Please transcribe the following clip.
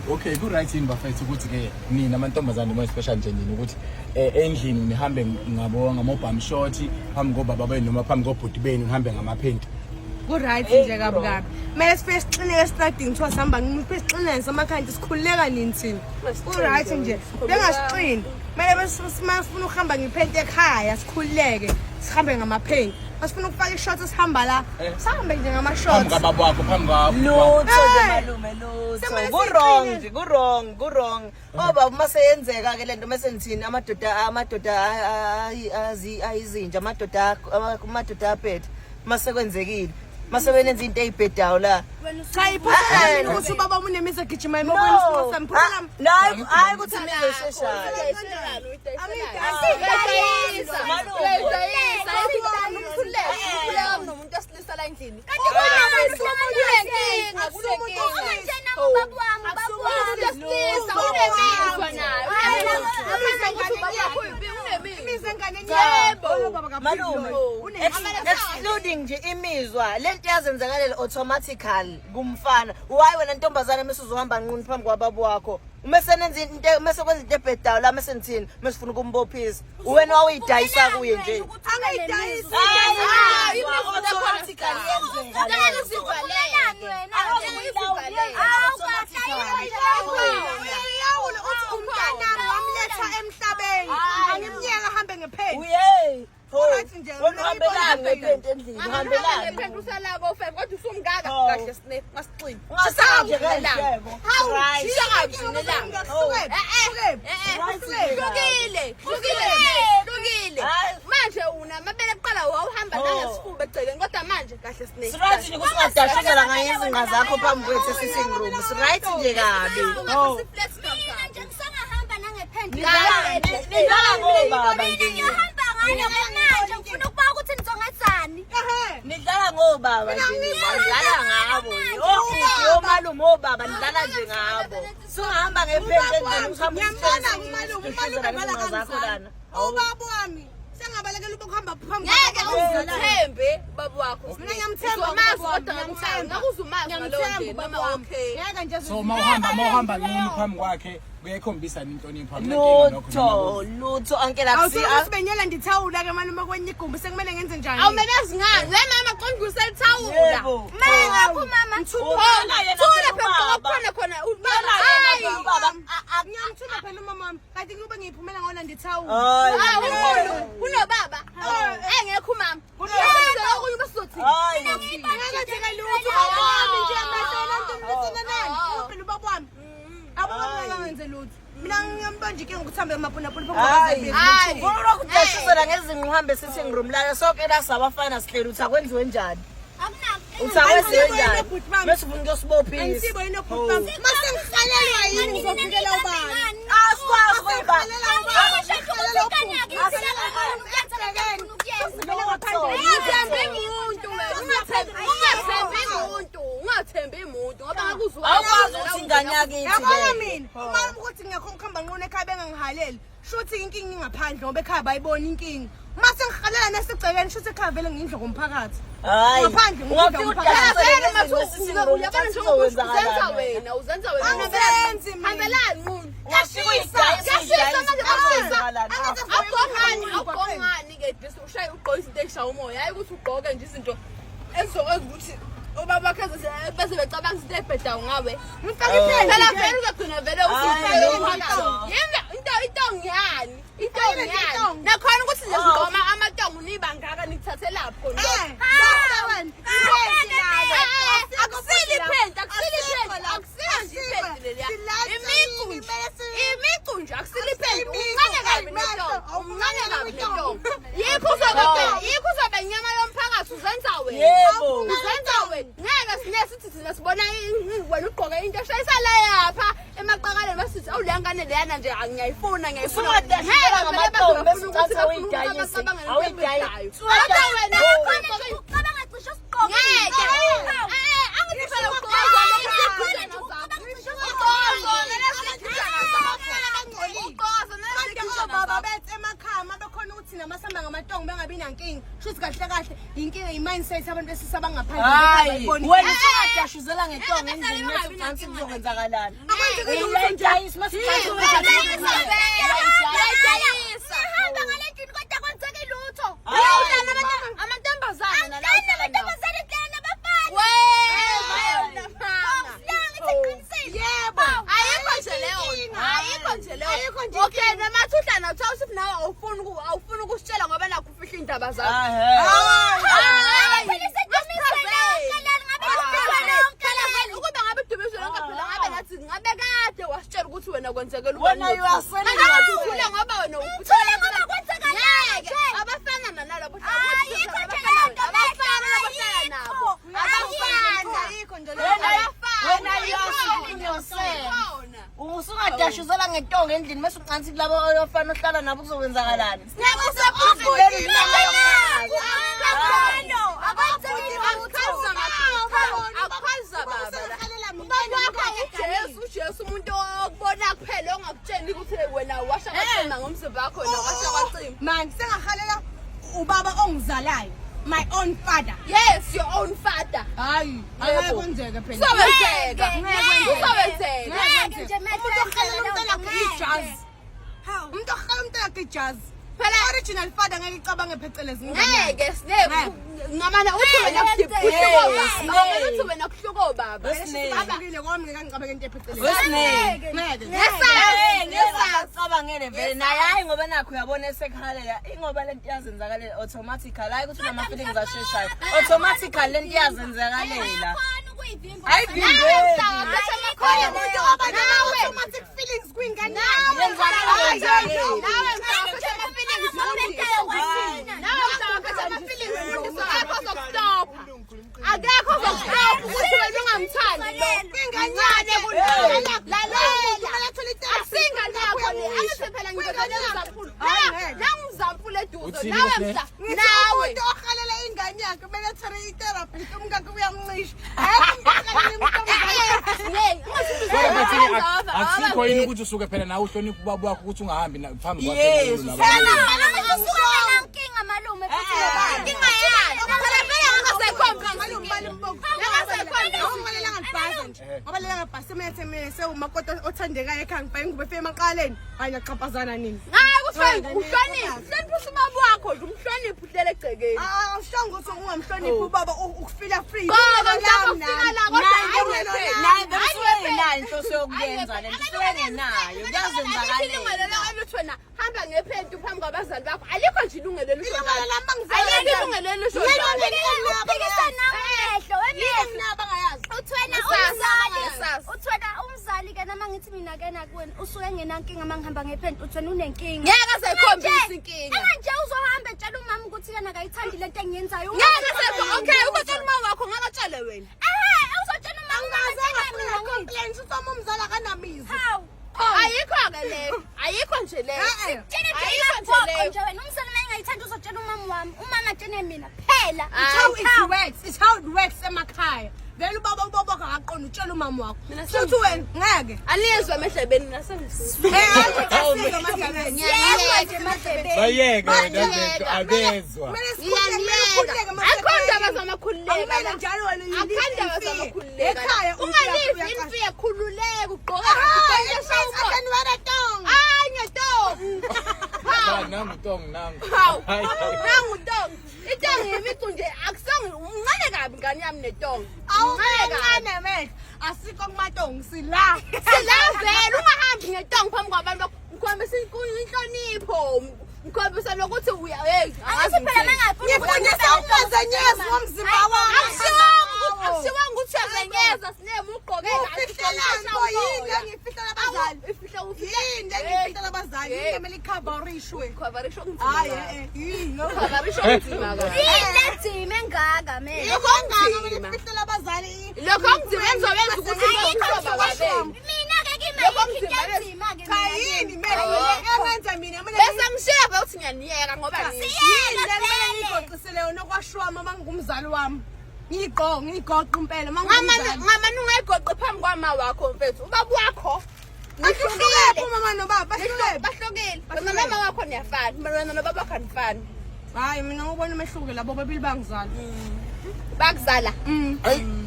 Okay, ku right yini bafethu ukuthi ke nina amantombazane more especially nje nina ukuthi endlini nihambe ngabo ngamobham short phambi kobaba benu noma phambi kobhuti benu nihambe ngamaphenti. Ku-right nje kabi kabi. Kumele sifike sixineke estradini kuthiwa sihamba ngifike sixineke samakhanti sikhululeka nini thina. Ku-right nje. Bengasixini. Kumele masifuna ukuhamba ngephenti ekhaya sikhululeke sihambe ngamaphenti. Masifuna ukufaka ishort sihamba la. Sihambe nje Phambi ngama-shorts. kababa wakho phambi kwa Lutho nje Eh. malume lutho. Sekumele Ku-wrong siqine. nje ku-wrong ku-wrong. Oba uma seyenzeka ke lento mase nithini amadoda ayizinja amadoda aphethe mase kwenzekile mase benenza into eyibhedayo la. Cha iphutha lami ukuthi ubaba unemizwa egijima emobweni isimo sami. Phutha lami. No, hayi ukuthi imizwa esheshayo. Malume, excluding nje imizwa lento yazenzakalela automatically kumfana. Why wena ntombazane mase uzohamba nqunu phambi kwababa wakho? Uma senenza into mase kwenza into ebhedayo la mase nithini mase ufuna ukumbophisa. Wena wawuyidayisa kuye nje. Angayidayisi. Hayi, automatically yenzeka leyo. Uyawula uthi umntanami wamletha emhlabeni. Angimyeka ahambe ngephenti. Uye. Alright nje, Wena uhambelani ngephenti endlini? Uhambelani? Ungasanje ngendleko. Right. Hayi. Manje unamabele kuqala wawuhamba nangesifuba egcekeni kodwa manje kahle sineke. Siright nje ukuthi ungadashekela ngayezinqa zakho phambi kwethu e-sitting room. Siright nje kabi. Oh. Nidlala ngobaba nje. Nidlala ngobaba nje. Nidlala ngabo. Obhuti, omalume, obaba nidlala nje ngabo. Sungahamba ngephenti endlini uhambe Ngiyambona umalume, umalume usitshela vele zakho lana. Ubaba wami sengabalekela ukuhamba phambi Ngeke kwababa. uzithembe ubaba wakho. Mina ngiyamthemba Uzomazi ubaba wami, kodwa ngiyamthemba. ngeke uzumazi ngalowo Ngiyamthemba nje ubaba noma wami. okay. Ngeke nje So mawuhamba nqunu phambi kwakhe kuyayikhombisa inhlonipho akunankinga lokho Lutho, lutho ankela Awusuke sibenyela ndithawula ke malume kwenye igumbi sekumele ngenze njani? Awumele ngani? Le mama qonda uselithawula. Yebo. Thula phela khona khona ubaba. Hayi. Ngiyamthuma phela umama wami. Kanti kube ngiyiphumela ngona ndithawula. Hayi. Ah, ukhulu kunobaba. Engekho umama. Yebo, okunye besizothi. Hayi. Ngeke lutho ubaba wami nje amehlo nanto mlithina nani? Phela ubaba wami. Ababa bangenze lutho. Mina ngiyambona inkinga ukuthi hambe emapunapuna Hayi. Hayi. Ufuna ukudashizela ngezinqa uhambe sitting room la sonke la sabafana sihleli uthi akwenziwe njani? Uthi akwenziwe njani? Bese ufuna ukuyosibophisa. Angisibo yini obhuti bami. Mase ngihalelwa yini ngizovikela ubani? Asikwazi ukuyiba. Ungathembi muntu wena. Ungathembi muntu. Ungathembi muntu ngoba ngakuzwa. Awukwazi ukuthi ingane yakithi Yabona le. mina, uma ukuthi ngekho ngikhamba nqunu ekhaya bengangihaleli, shuthi inkinga ingaphandle ngoba ekhaya bayibona inkinga. Uma sengihalela nesigcekeni shuthi ekhaya vele ngiyindlu komphakathi. Hayi. Ngaphandle Ungafika ngiyindlu udashizele Vele ngezinqa mathu e-sitting room, uyabona uthi njengoba uzenza kuzowenzakalani. wena, uzenza wena. Angizenzi mina. Hambelani muntu. Ungafika uyidayise, Kuyashisa uyidayise, manje kuzowenzakalani? Awugqokani, awugqokani ke this ushaye ugqoke izinto ezishaya umoya. Hayi ukuthi ugqoke nje izinto ezizokwenza ukuthi ubaba wakhe bese becabanga izinto ezibhedayo ngawe. Ngifake iphenti. Phela vele uzogcina vele Hayi, usufaka. Yini into intongiyani? Intongiyani? Intong. Nakhona ukuthi nje sigqoma amatongo niba ngaka nikuthathelaphi khona. Eh, basta wena. Iphenti nalo. Akusile iphenti, akusile iphenti, akusile nje iphenti leliya. Imicu nje, imicu nje akusile iphenti. Umncane kabi nentombi, umncane kabi nentombi. Yikho uzobe inyama yomphakathi uzenza wena. Yebo. Uzenza wena. Ngeke sine sithi thina sibona wena ugqoke into eshayisa le yapha emaqakaleni basithi awu le ngane leyana nje ngiyayifuna ngiyayifuna. Usungadashizela Ngeke vele ngamatongo, bazofuna bese ukuthi ucatha bafuna ukuthi uyidayise. bacabange into Awuyidayisi. ebhedayo. Usungadayisa. Kodwa wena ngeke. Angithi phela ugqoka zona lezi Kanti obaba bethu emakhaya uma bekhona ukuthi namasamba ngamatongo bengabi ayinankinga. Shuthi kahle kahle inkinga i-mindset abantu besilisa abangaphandle. Hayi, abayiboni. wena usungadashuzela ngetonga endlini mase ucansi kuzokwenzakalani? Akwenzeki lutho nje. Uyayidayisa mase ucansi kuzokwenzakalani? Ngihamba ngale ndlini kodwa kwenzeki lutho. Amantombazane Angani amantombazane edlala nabafana. Awusilanga ngithi ngiqinisile. Yebo. Ayikho nje leyo. Ayikho nje leyo. Ayikho nje Okay, noma uhlala nathi awusithi nawe awufuni ukusitshela ngoba nakho ufihla indaba zakho. Ahhe. Hayi. Phela isedumiswe lonke leli, ngabe lidumiswe lonke leli. Ukuba ngabe idumiswe lonke phela ngabe nathi ngabe kade wasitshela ukuthi wena kwenzekela Wena you are selling Ngabe yourself. uthule ngoba wena Ngithule ngoba kwenzakalani Ngeke. nje. Abafana nalabo Ayikho nje leyo nto, abafana labohlala nabo. Ayikho. Ayikho nje leyo. Wena you are selling yourself. Usungadashuzela ngetonga endlini mase ucansi kulabo abafana ohlala nabo kuzokwenzakalani? Ujesu umuntu okubona kuphela ongakutsheli ukuthi wena washa kwacima ngomzimba wakho wena washa kwacima. Man, sengahalela ubaba ongizalayo. My own father. Yes, your own father. Hayi, angeke kwenzeke phela. Kuzowenzeka. Ngeke. Kuzowenzeka. Ngeke nje mehlo. Umuntu ohalela umntwana wakhe ijazi. Umuntu ohalela umntwana wakhe ijazi. Phela original father ngeke icabange phecelezi ingane yakhe. Ngeke sineke ngamana uthi wena kuhluko baba. Uthi wena kuhluko baba. Bahlukile kwami ngeke ngicabange into ephecelezi. Wesineke. Ngeke. Ngesazi, ngesazi. Cabangele vele naye hayi ngoba nakho uyabona esekhalela ingoba lento iyazenzakalela automatically hayi ukuthi unama feelings asheshayo automatically lento iyazenzakalela. Ayakhona ukuyivimba. Ayivimbeki. Khona umuntu oba nama-automatic feelings kwingane yakhe. Yenzakala yenzakele. Akekho ozokustopha ukuthi wena ungamthandi lo. Ingane yakhe. Lalela. Kumele athole i-therapy. Asingane yakho le. Angithi phela ngizokwenza umzamphulu. Nangumzamphulu eduze Uthini nawe Sne? mhla Ngithi nawe. umuntu ohalela ingane yakhe kumele athole i-therapist, umkakhe uyamncisha. Akekho umuntu ohalela umuntu omzalayo. Kodwa bathini akusikho yini ukuthi usuke phela nawe uhloniphe ubaba wakho ukuthi ungahambi phambi kwakhe Yes, nalabo. Usuke ngenankinga malume futhi nobaba. Inkinga yakhe. Phela phela Ngoba lela ngabhasi mina mina sewumakoti othandekayo ekhaya ngibheke ingubo efike emaqaleni. Hayi ngiyaxhaphazana nini. Hayi ukuthi uhloniphe, uhloniphe ubaba wakho nje, umhloniphe uhlele egcekeni. Awushongo ukuthi ungamhloniphi ubaba ukufila free. Ngoba mhlawumbe ufika la kodwa hayi Naye hayi vele usuke engenayo inhloso yokuyenza lento usuke engenayo kuyazenzakalela. Ilungelo lakho elithi wena hamba ngephenti phambi kwabazali bakho. Alikho nje ilungelo elisho Ilungelo njalo. lami angizali. Alikho ilungelo elisho njalo. Uphikisa nawe mehlo, wemehlo. Abangayazi. Uthi wena Ngesazi, umzali, ngesazi. uthi wena umzali ke noma ngithi mina ke nakuwena usuke engenankinga uma ngihamba ngephenti uthi wena unenkinga. Ngeke aze ayikhombise inkinga. Ema nje uzohamba etshela umama ukuthi yena akayithandi lento engiyenzayo. Ngeke aze okay, uzotshela umama wakho ngeke atshele wena. Ehhe, uzotshela umama Angaze ukuthi ngafuna mina ngithi. complain ukuthi uma umzali akanamizwa. Hawu. Ayikho ke leyo. Ayikho nje leyo. Eh, eh. Tshela nje Ayikho nje iyaphoqa leyo. nje wena umzali uma engayithandi uzotshela umama wami. Umama atshene mina phela. It's how it works. It's how it works emakhaya. Vele ubaba ubaba wakho akaqonda utshela umama wakho. Futhi wena ngeke. Anizwa emehlebeni nasengisuka. Eh, asiza amadlebeni. Yezwa nje emadlebeni. Bayeke wena lento abezwa. Kumele sikhululeke, kumele ukhululeke Akho ndaba zamakhululeka. Akumele njalo wena you Akho live ndaba in fear. zamakhululeka. Ekhaya Ungalivi in fear, khululeka ugqoke Hayi, kahle. it means I can wear a thong. Hayi ngetongi. Cha, nangu tong nangu. Hawu. Hayi, hayi. Nangu tongi. Itongi imicu nje akusongi umncane kabi ngane yami netongi. Awu Umncane kabi. kancane mehlo. Asikho kumatongi sila. Sila vele ungahambi ngetongi phambi kwabantu bakho. Ngikhombisa inhlonipho. Ngikhombisa nokuthi uya hey Angithi phela mangafuni Ngifundisa ukungazenyezi ngomzimba wami. Akusiwanga ukuthi uyazenyeza sineme ugqoke kahle. Ufihlelani bo yini engifihlela abazali? Ifihla ufihla. Yini engifihlela abazali? Yini emele ikhavarishwe? Coverisho kunzima. Hayi eh yini lo? Coverisho kunzima kabi. Yini lenzima engaka mina? Lokho kunzima. Ngifihlela abazali. Lokho kunzima engizobenza ukuthi Ayikho ngizobaba benu. Mina ke kimi Lokho ayikho into kunzima enzima ke Cha mina. yini mina engenza mina mina Bese ngishiya vele ukuthi ngiyaniyeka ngoba ngisho. yini le kumele ngiyigoqisele yona okwashwama uma ngingumzali wami. Ngiyigoqa ngiyigoqa impela uma ngingumzali. Ngamane ungayigoqi phambi kwama wakho mfethu. Ubaba wakho Bahlukile umama nobaba bahlukile. bahlukile. Wena nomama wakho niyafana. Wena nobaba wakho anifani. Hayi, mina ngubona umehluko, labo babili bangizala. Bakuzala. Ayi.